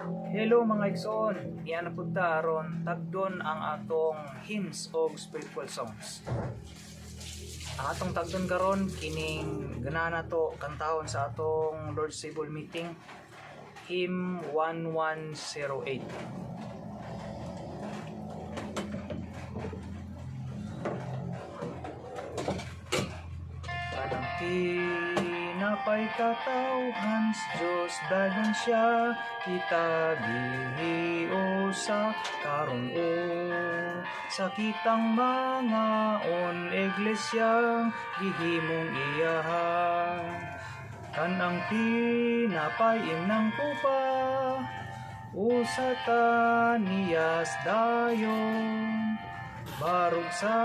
Hello, mga igsoon, niya na pud ta aron tagdon ang atong hymns og spiritual songs. Ang atong tagdon karon, kining ganahan nato kantahon sa atong Lord's Table meeting, hymn 1108. Kanang tinapay katawhan sa Diyos, dayon siya kita gihiusa karon o sa kitang mangaon, iglesyang gihimong iyaha. Kanang tinapay imnang kupa, usa ta niyas dayon, barog sa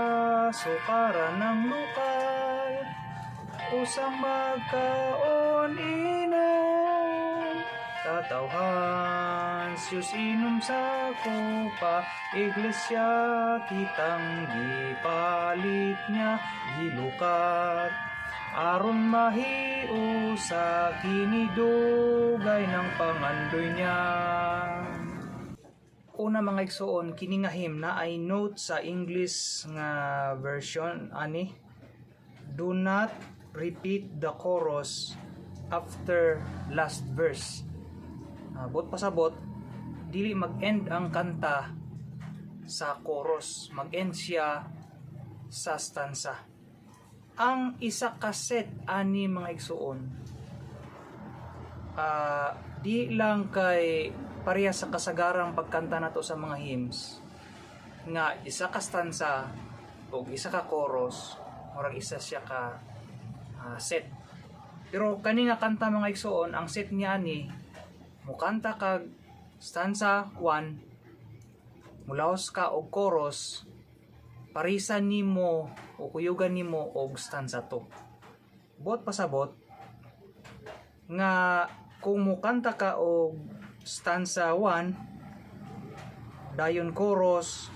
sukaran ng lokal, usang magkaon inom. Katawhan Diyos inom sa kupa, iglesia kitang gipalit niya, gilukat aron mahiusa kini dugay ng pangandoy niya. Una, mga igsoon, kini nga hymn na ay note sa English nga version ani: "Do not repeat the chorus after last verse." Buot pasabot, dili mag-end ang kanta sa chorus, mag-end siya sa stanza. Ang isa ka set ani, mga igsoon, di lang kay pareha sa kasagarang pagkanta nato sa mga hymns nga isa ka stanza o isa ka chorus, murag isa siya ka set. Pero kani nga kanta, mga igsoon, ang set niya ani, mukanta kag stanza 1, mulaos ka og chorus, parisan nimo o kuyugan nimo og stanza 2. Buot pasabot nga kung mukanta ka og stanza 1, dayon chorus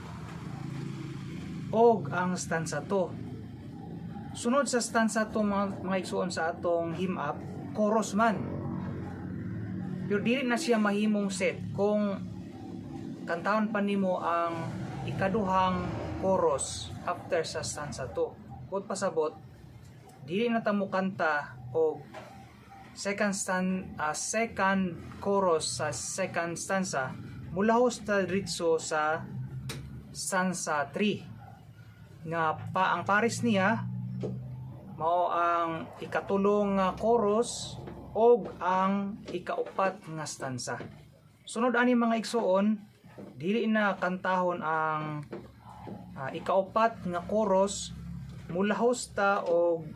og ang stanza 2. Sunod sa stanza 2, mga igsoon, sa atong hymn app, chorus man. Pero dili na siya mahimong set kung kantahon pa nimo ang ikaduhang chorus after sa stanza 2. Buot pasabot, dili na ta mo kanta og second chorus sa second stanza, mulahos ta diretso sa stanza 3 nga pa ang pares niya mao ang ikatulong nga chorus og ang ikaupat nga stanza. Sunod ani, mga igsoon, dili na kantahon ang ikaupat nga chorus, mulahos ta og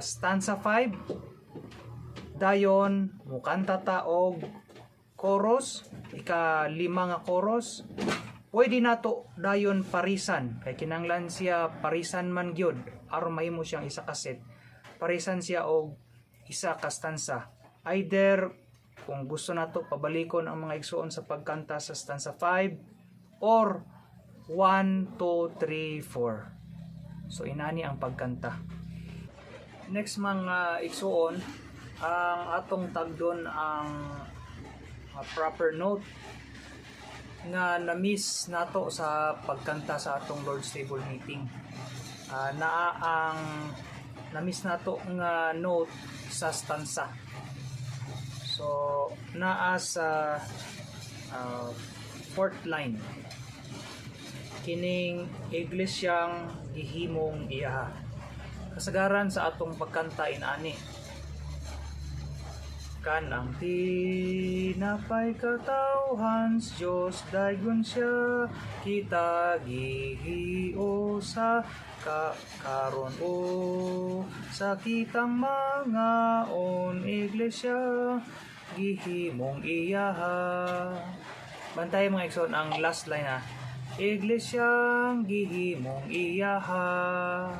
stanza 5, dayon mukanta ta og chorus, ika-lima nga chorus. Pwede nato dayon parisan kay kinanglan siya parisan man gyud aron mahimo siyang isa ka set. Parisan siya og isa ka stanza, either kung gusto nato pabalikon ang mga igsoon sa pagkanta sa stanza 5 or 1, 2, 3, 4. So inani ang pagkanta. Next, mga igsoon, ang atong tagdon ang proper note nga na-miss nato sa pagkanta sa atong Lord's Table meeting. Naa ang na-miss nato nga note sa stanza. So naa sa fourth line kining "iglesyang gihimong iyaha". Kasagaran sa atong pagkanta inani: "Kanang tinapay katawhan sa Diyos, dayon siya kita gihiusa ka karon o sa kitang mangaon, iglesia gihimong iyaha." Bantay, mga igsoon, ang last line ha: "Iglesyang gihimong iyaha,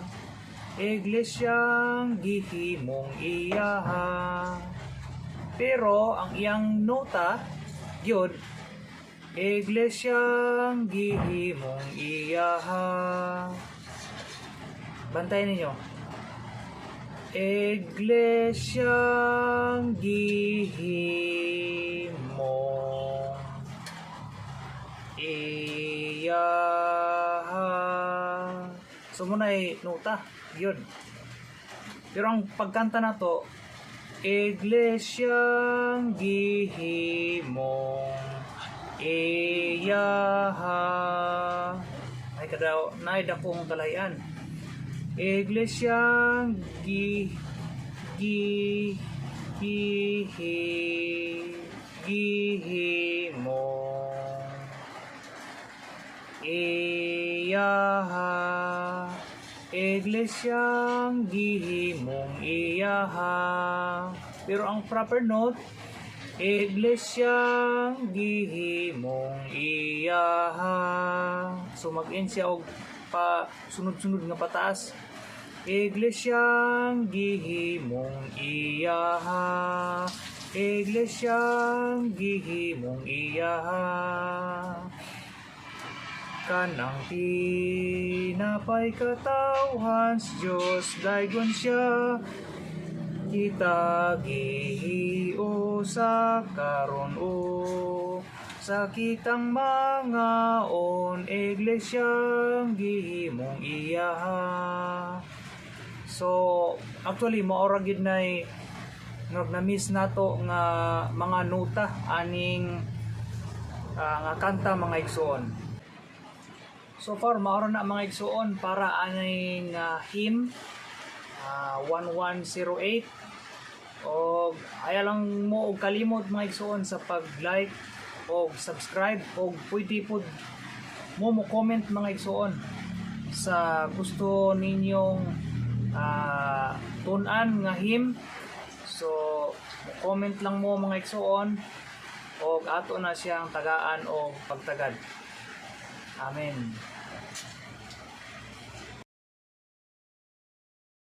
iglesyang gihimong iyaha." Pero ang iyang nota gyud, "Iglesyang gihimong iyaha." Bantayan ninyo. "Iglesyang gihimong Iyaha. So mao nay nota yun. Pero ang pagkanta nato, Iglesyang gihimong iyaha. Ay kadaw naay dakong kalahian. Iglesyang gi gi gihi gihimong iyaha. Iglesyang gihimong iyaha. Pero ang proper note, Iglesyang gihimong iyaha. So mag-end siya og pa sunod-sunod nga pataas. Iglesyang gihimong iyaha. Iglesyang gihimong iyaha. Kanang tinapay katawhan sa Diyos, daygon siya kita gihiusa karon o sa kitang mangaon, iglesyang gihimong iyaha. So actually, mao ra gid nay nga na-miss nato nga mga nota aning nga kanta, mga igsuon. So far, mao ra na, mga igsuon, para aning hymn 1108. Og ayaw lang mo og kalimot, mga igsuon, sa pag-like og subscribe, og pwede pod mo mo comment, mga igsuon, sa gusto ninyong tun-an nga hymn. So mo comment lang mo, mga igsuon, og ato na siyang tagaan og pagtagad. Amen.